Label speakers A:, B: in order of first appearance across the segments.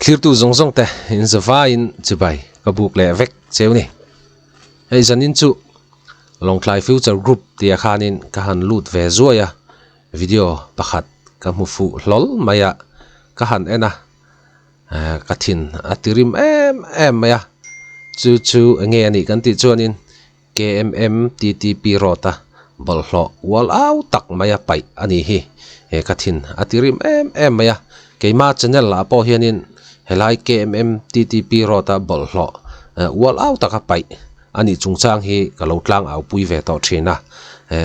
A: Thlirtu zawng zawng te in zavaiin chibai ka buk leh vek cheu ni. Hei zanin chu Lawngtlai Future Group tia khanin ka han lut ve zuai a, video pakhat ka hmu fuh hlawl mai a, ka han en a, ka thin a ti rim em em mai a, chu chu enge a nih kan tih chuanin KMM TTP Road-a bawlhhlawh ual au tak mai a paih a ni hi. He ka thin a ti rim em em mai a, keima channel ah pawh hianin helai KMM TTP Road-a bawlhhlawh ual au taka paih a nih chungchang hi ka lo tlang au pui ve tawh thin a.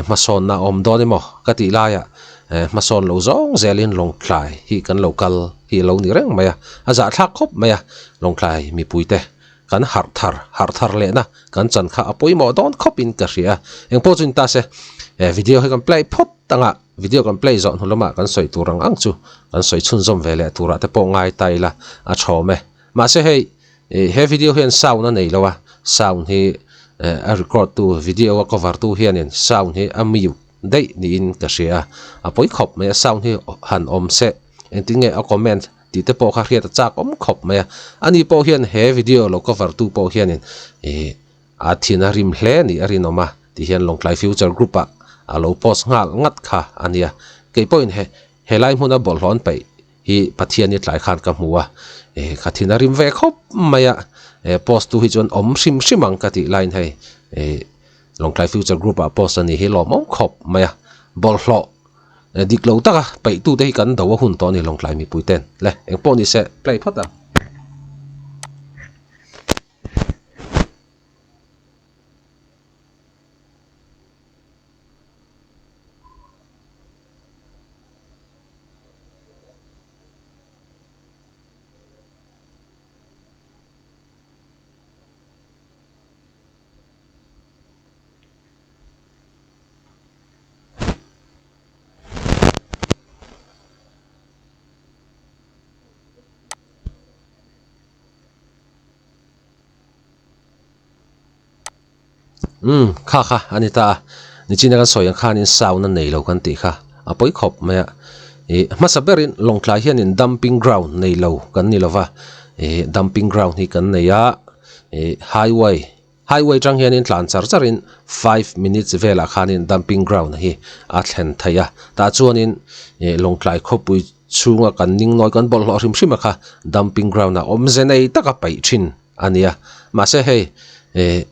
A: Hmasawnna a awm dawn emaw ka tih laiah hmasawn lo zawng zelin Lawngtlai hi kan lo kal hi a lo ni reng mai a, a zahthlak khawp mai a Lawngtlai mipuite. Kan harh thar, harh thar lehna kan chan kha a pawimawh dawn khawp in ka hria. Engpawh chu ni ta se, he video hi kan play phawt ang a, video kan play zawh hnu lamah kan sawi tur ang ang chu kan sawi chhunzawm ve leh turah te pawh ngai ta ila a thawm e. Mahse hei, he video hian sound a nei lo a, sound hi a record tu, video a cover tu hianin sound hi a mute daih niin ka hria a, a pawi khawp mai a, sound hi han awm se engtin nge a comment tih te pawh kha hriat a chak awm khawp mai a, ani pawh hian he video lo cover tu pawh hianin ih a thin a rim hle nih a rinawm a ti hian Lawngtlai Future Group ah a lo post nghal ngat kha a nia, kei pawhin he helai hmuna bawlhhlawh an paih hi Pathian i tlai khan ka hmu a, ih ka thin a rim ve khawp mai a, post tu hi chuan awm hrim hrim ang ka tih laiin hei ih Lawngtlai Future Group ah post a ni hi lawmawm khawp mai a, bawlhhlawh. Dik lo taka peihtute hi kan do a hun tawh a ni Lawngtlai mipui ten. Le, eng pawh ni se, play phawt ang. Umm kha kha a ni ta a, nichina kan sawi ang khanin sound a nei lo kan tih kha a pawi khawp mai a, ih hmasa berin Lawngtlai hianin dumping ground nei lo kan ni lova, ih dumping ground hi kan nei a, ih highway. Highway tang hianin tlan char charin 5 minutes velah khanin dumping ground hi a thlen theih a, tah chuanin ih Lawngtlai khawpui chhunga kan ning nawi kan bawlhhlawh hrim hrim a kha dumping ground ah awmze nei taka paih thin a ni a, mahse hei ih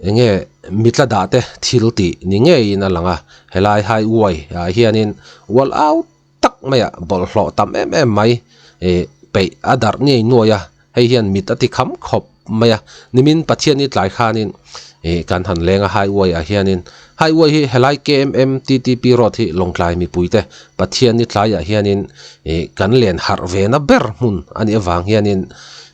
A: eng nge mitla dah te thil tih ni ngeiin a lang a, helai highway ah hianin wall out tak maia bawlhhlawh tam em em mai ih peih a darh ngei nuai a. Hei hian mit a ti kham khawp mai a, nimin Pathian i tlai khanin ih kan han leng a highway ah hianin highway hi helai KMM TTP road hi Lawngtlai mipuite Pathian i tlaiah hianin ih kan len harh ve na ber hmun a nih avang hianin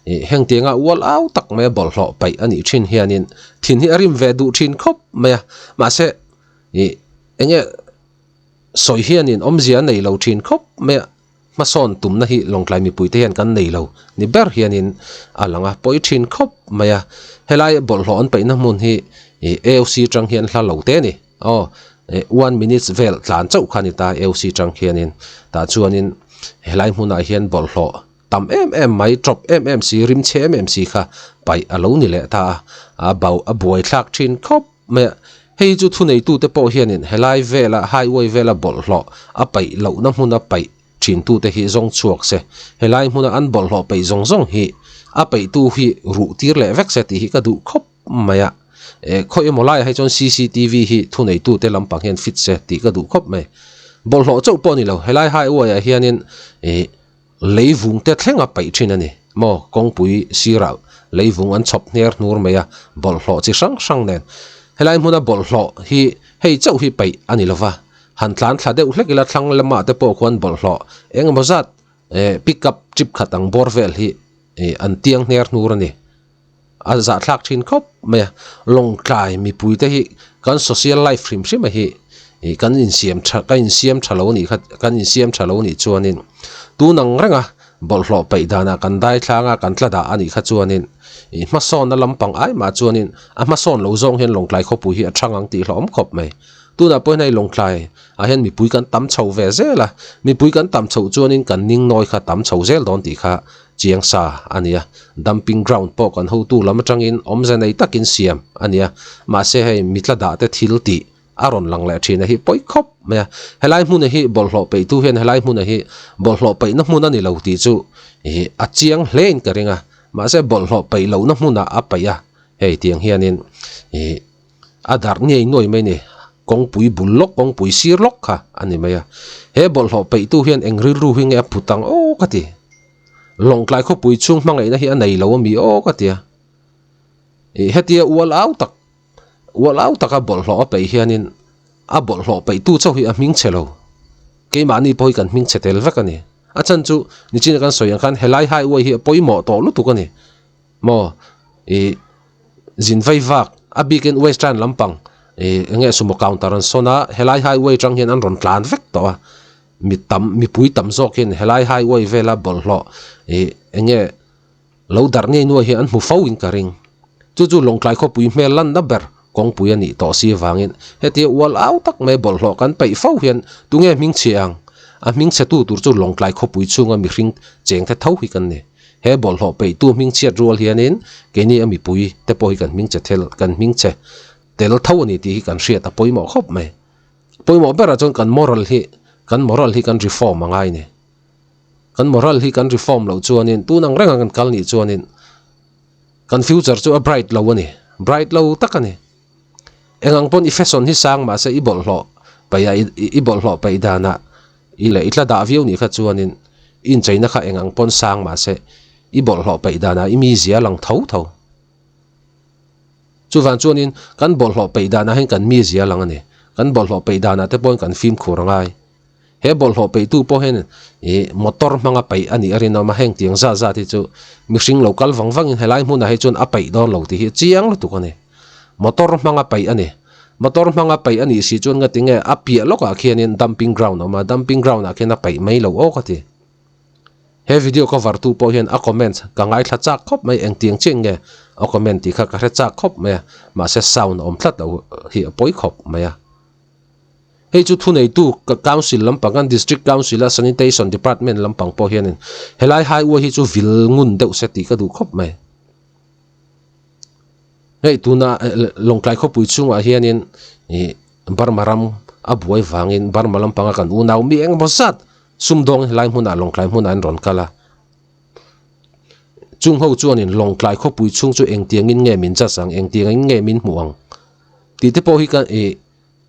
A: ih heng tianga ual au tak mai a bawlhhlawh paih a nih thin hianin thin hi a rim ve duh thin khawp mai a, mahse ih enge sawi hianin awmzia a nei lo thin khawp mai a. Hmasawn tumna hi Lawngtlai mipuite hian kan nei lo ni ber hianin a lang a, pawi thin khawp mai a. Helai bawlhhlawh an paihna hmun hi AOC tang hian hla lo te a ni. Aw, one minutes vel tlan chauh kha a ni ta AOC tang khianin. Tah chuanin helai hmunah hian bawlhhlawh tam em em mai, tawp em em si, rimchhe em em si kha paih a lo ni leh ta a, a bau a buaithlak thin khawp mai a. Hei chu thuneitute pawh hianin helai vela highway vela bawlhhlawh a paih lohna hmuna paih thintute hi zawng chhuak se, helai hmuna an bawlhhlawh paih zawng zawng hi a paihtu hi ruh tir leh vek se tih hi ka duh khawp mai a. Khawi emaw laiah hi chuan cctv hi thuneitute lampang hian fit se tih ka duh khawp mai. Bawlhhlawh chauh pawh a ni lo, helai highway ah hianin ih Leivung te thleng a paih thin a ni maw? Kawngpui sirah leivung an chhawp hner hnur mai a, bawlhhlawh chi hrang hrang nen. Helai hmuna bawlhhlawh hi hei chauh hi paih a ni lova, han tlan thla deuh hlek ila thlang lamah te pawh khuan bawlhhlawh eng emaw zat pick up trip khat ang bawr vel hi an tiang hner hnur a ni. A zahthlak thin khawp mai a, Lawngtlai mipui te hi kan social life hrim hrim a hi ih kan insiam tha kan insiam tha lo nih kha kan insiam tha lo nih chuanin tun ang renga bawlhhlawh peih danah kan dai thlanga kan tla dah a nih kha chuanin ih hmasawnna lampang ai mah chuanin a hmasawn lo zawng hian Lawngtlai khawpui hi a thang ang tih hlauhawm khawp mai. Tunah pawhin hei Lawngtlai ah hian mipui kan tam chho ve zel a, mipui kan tam chhoh chuanin kan ning nawi kha tam chho zel dawn tih kha chiang sa a ni a. Dumping ground pawh kan hotu lam atangin awmze nei takin siam a ni a, mahse hei mitla dah te thil tih a rawn lang leh thin a hi pawi khawp mai a. Helai hmuna hi bawlhhlawh peihtu hian helai hmuna hi bawlhhlawh peihna hmun a ni lo tih chu ih a chiang hlein ka ring a, mahse bawlhhlawh peih lohna hmunah a peih a, hei tiang hianin ih a darh ngei nuai mai ni, kawngpui bul lawk kawngpui sir lawk kha a ni mai a. He bawlhhlawh peihtu hian eng rilru hi nge a put ang aw ka ti. Lawngtlai khawpui chhung hmangaihna hi a nei lo a mi aw ka ti a. Ih hetia ual au tak Ual au taka bawlhhlawh a peih hianin a bawlhhlawh peihtu chauh hi a hming chhe lo. Keimahni pawh hi kan hming chhe tel vek a ni. A chhan chu nichina kan sawi ang khan helai highway hi a pawimawh tawh lutuk a ni. Maw ih zin vei vak a bikin western lampang ih eng nge sumo counter an sawn a helai highway tang hian an rawn tlan vek tawh a. Mi tam mipui tam zawk hian helai highway vela bawlhhlawh ih eng nge Lo darh ngei nuai hi an hmu fo in ka ring. Chu chu Lawngtlai khawpui hmel lanna ber kawngpui a nih tawh si avangin hetia ual au tak mai bawlhhlawh kan peih fo hian tunge hming chhe ang? A hming chhetu tur chu Lawngtlai khawpui chhunga mihring chengte tho hi kan ni. He bawlhhlawh peihtu hming chhiat rual hianin keini a mipui te pawh hi kan hming chhe thel kan hming chhe tel tho a ni tih hi kan hriat a pawimawh khawp mai. Pawimawh berah chuan kan moral hi kan moral hi kan reform a ngai a ni. Kan moral hi kan reform loh chuanin tun ang renga kan kal nih chuanin kan future chu a bright lo a ni, bright lo tak a ni. Eng ang pawn i fashion hi sang mahse i bawlhhlawh paih a i bawlhhlawh paih danah i leh i tla dah viau nih kha chuanin i incheina kha eng ang pawn sang mahse i bawlhhlawh paih danah i mizia a lang tho tho. Chuvang chuanin kan bawlhhlawh paih danah hian kan mizia a lang a ni. Kan bawlhhlawh paih danah te pawhin kan fimkhur a ngai. He bawlhhlawh peihtu pawh hian ih motor hmanga peih a nih a rinawm a, heng tiang zat zat hi chu mihring lo kal vang vangin helai hmunah hi chuan a peih dawn lo tih hi chiang lutuk a ni. Motor hmanga peih a ni. Motor hmanga peih a nih si chuan nga tinge a piah lawkah khianin dumping ground a awm a, dumping ground ah khian a peih mai lo aw ka ti. He video cover tu pawh hian a comment ka ngaithla chak khawp mai, engtiang chiah nge a comment tih kha ka hre chak khawp mai a, mahse sound a awm tlat lo hi a pawi khawp mai a. Hei chu thuneitu Council lampang kan District Council a Sanitation Department lampang pawh hianin helai highway hi chu vil ngun deuh se tih ka duh khawp mai. Hei tuna Lawngtlai khawpui chungah hianin ih Burma ram a buai vangin Burma lampanga kan unau mi engemaw zat sumdawng helai hmunah Lawngtlai hmunah an rawn kal a. Chung ho chuanin Lawngtlai khawpui chhung chu engtiangin nge min judge ang, engtiangin nge min hmuh ang tih te pawh hi ka ih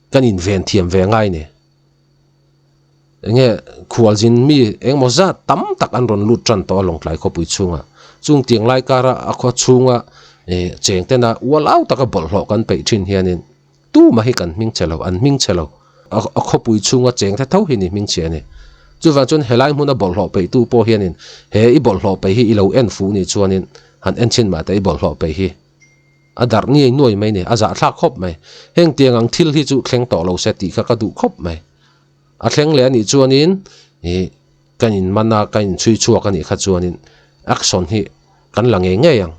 A: kan inven thiam ve ngai ni. Enge khualzin mi engemaw zat tam tak an rawn lut tan tawh a Lawngtlai khawpui chhungah. Chung tiang lai kara a khaw chhunga ih cheng tena ual au taka bawlhhlawh kan peih thin hianin tumah hi kan hming che lo, an hming che lo. A khawpui chhunga cheng te tho hi ni hming che a ni. Chuvang chuan helai hmuna bawlhhlawh peihtu pawh hianin he i bawlhhlawh peih hi i lo en fuh nih chuanin han en chhin mah teh i bawlhhlawh peih hi. A darh ngei nuai mai ni, a zahthlak khawp mai. Heng tiang ang thil hi chu thleng tawh lo se tih kha ka duh khawp mai. A thleng leh a nih chuanin ih kan in man a, kan in chhui chhuak a nih kha chuanin action hi kan la ngei ngei ang.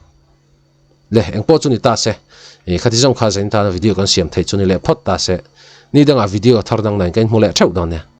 A: Le, engpawh chu ni ta se, ih khati zawng kha zain tana video kan siam theih chu ni leh phawt ta se. Ni dangah video thar dang nain ka inhmu leh theuh dawn nia.